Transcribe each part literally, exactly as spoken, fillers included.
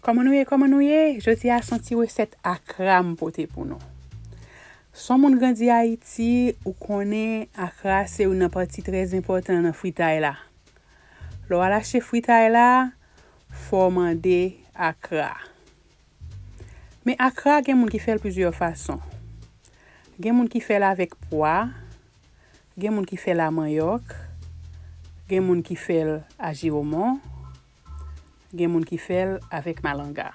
Kòman nou ye, kòman nou ye? Jodi a se yon ti resèt akra m pote pou nou. Si w moun grandi Ayiti, ou konnen akra se youn nan pati trè enpòtan nan fritay la. Lè w al achte fritay la, fò w mande akra. Men akra gen moun ki fè l plizyè fason. Gen moun ki fè l avèk pwa, gen moun ki fè l a manyòk, gen moun ki fè l a jiwomon, gen moun ki fè l avèk malanga.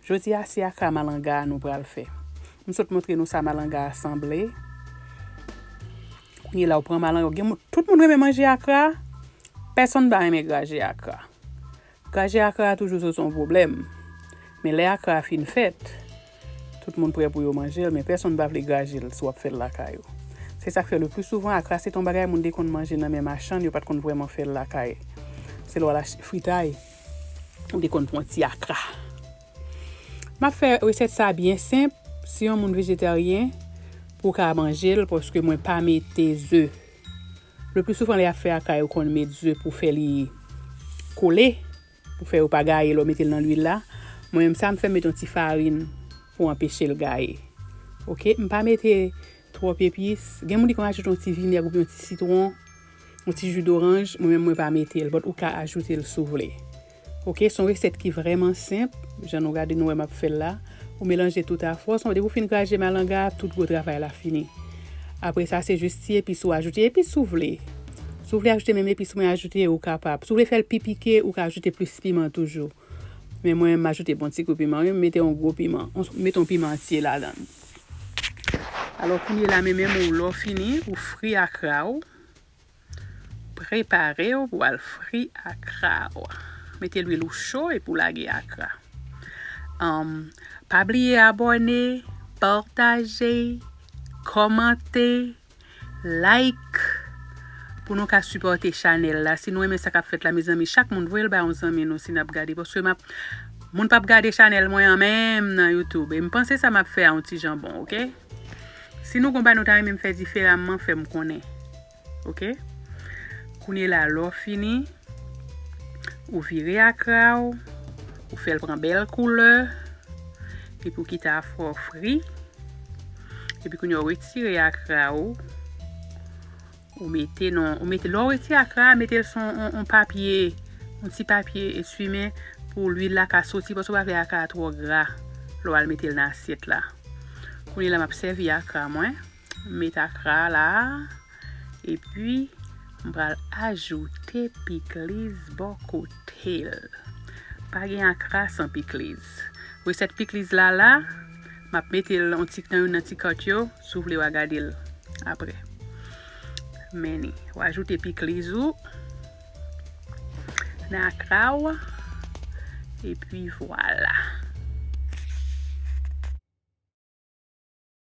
Jodi a, se akra malanga nou pral fè. M sot montre nou sa malanga a sanble. Kounye la, ou pran malanga. Gen moun, tout moun renmen manje akra. Pèsonn pa renmen graje akra. Graje akra a toujou soti yon pwoblèm. Men lè akra a fin fèt, tout moun prè pou yo manje l, men pèsonn pa vle graje l si w ap fè l lakay ou. Se sa k fè le pli souvan, akra se t yon bagay moun te konn manje nan men machann, yo pa t konn vrèman fè l lakay. Se lè w al achte fritay, ou te konn pran ti akra. M ap fè resèt sa byen senp, si yon moun vejetaryen, pou w ka manje l, paske mwen pa mete ze. Le pli souvan, lè y ap fè akra, yo konn met ze pou fè li kole, pou fè yo pa gaye lè w mete l nan lwil la. Mwen menm, sa m fè, m met yon ti farin pou anpeche l gaye. Oke, m pa mete twòp epis. Gen moun ki konn ajoute yon ti vinèg oubyen yon ti sitwon, yon ti ji doranj. Mwen menm, mwen pa mete l, but ou ka ajoute l si w vle. Oke, se yon resèt ki vrèman senp. Jan nou gade, nou wè m ap fè l la. Ou melanje tout afè w. Depi w fin graje malanga, tout gwo travay la fini. Apre sa, se jis ti epis ou ajoute. Epis si w vle. Si w vle ajoute menm epis mwen ajoute, ou kapab. Si w vle fè l pi pike, ou ka ajoute plis piman toujou. Men mwen, m ajoute bon ti kou piman, wi, m mete yon gwo piman. M mete yon piman antye ladan l. Alò, kounye la, men menm ou, lè w fini, ou fri akra w. Prepare w pou w al fri akra w. Mete lwil ou cho epi w lage akra. Um, pa bliye abòne, pataje, kòmante, like, pou nou ka sipòte chanèl la. Si nou renmen sa k ap fèt la, mezanmi, chak moun voye l bay yon zanmi nou si n ap gade. Paske m ap, moun p ap gade chanèl mwen an menm nan YouTube. E m panse sa m ap fè a yon ti jan bon, oke? Si nou gon bagay nou ta renmen m fè diferaman, fè m konnen. Oke? Kounye la, lè w fini, ou vire akra w, ou fè l pran bèl koulè, epi ou kite afè w fri. Epi kounye a, ou retire akra w, ou mete nan, ou mete, lè w retire akra a, mete l sou yon, yon papye, yon ti papye eswimen pou lwil la ka soti, paske w pa vle akra a twò gra lè w al mete l nan asyèt la. Kounye la, m ap sèvi akra mwen. M met akra la, epi m pral ajoute pikliz bò kote l. Pa gen akra san pikliz. Resèt pikliz la la, m ap mete l nan ti, nan youn nan ti kart yo, si w vle w a gade l apre. Men ni, w ajoute pikliz ou nan akra w, epi vwala.